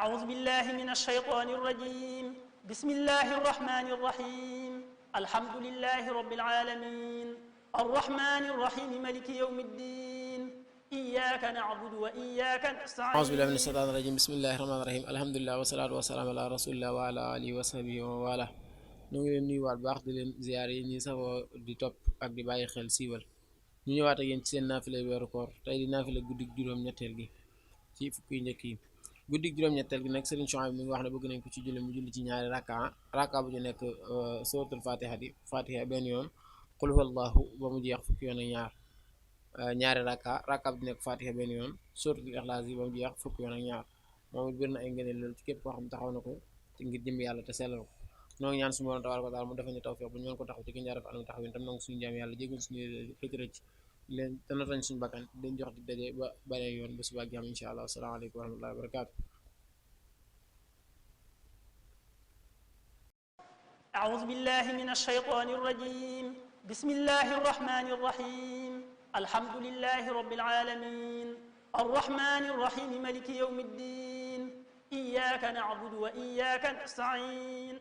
أعوذ بالله من الشيطان الرجيم بسم الله الرحمن الرحيم الحمد لله رب العالمين الرحمن الرحيم ملك يوم الدين إياك نعبد وإياك نستعين أعوذ بالله من الشيطان الرجيم بسم الله الرحمن الرحيم الحمد لله والصلاة والسلام على رسول الله وعلى آله وصحبه ومن والاه ñu ngi leen nuyuwaat bu baax di leen ziyaare yi ñi safoo di topp ak di bàyyi xel siiwal ñu ñëwaat ak yéen ci seen naafile weeru koor tey di naafile guddig juróom-ñetteel gi ci fukki njëkk yi guddig juróom-ñetteel gi nag Serigne Chouaib mi ngi wax ne bëgg nañ ko ci julli mu julli ci ñaari rakka bu ci nekk suratul fatiha benn yoon qul huwallahu ba mu jeex fukki yoon ak ñaar ñaari rakka bu ci nekk fatiha benn yoon suratul ixlaas yi ba mu jeex fukki yoon ak ñaar moom it bëri na ay ngëneel loolu ci képp koo xam taxaw na ko ci ngir jëm yàlla te sellal ko noo ngi ñaan suñu borom tabaaraka wa taala mu defal ñu tawfiq bu ñu mën ko taxaw ci gën jaar anam taxaw yi tam nangu suñu jaam yàlla jégal suñu rëcc leen te notañ suñu bakkan dañ jox di daje ba beneen yoon ba suba ak jàmm insha allah asalaamaaleykum wa rahmatullahi wa barakaatu. أعوذ بالله من الشيطان الرجيم بسم الله الرحمن الرحيم الحمد لله رب العالمين الرحمن الرحيم ملك يوم الدين إياك نعبد وإياك نستعين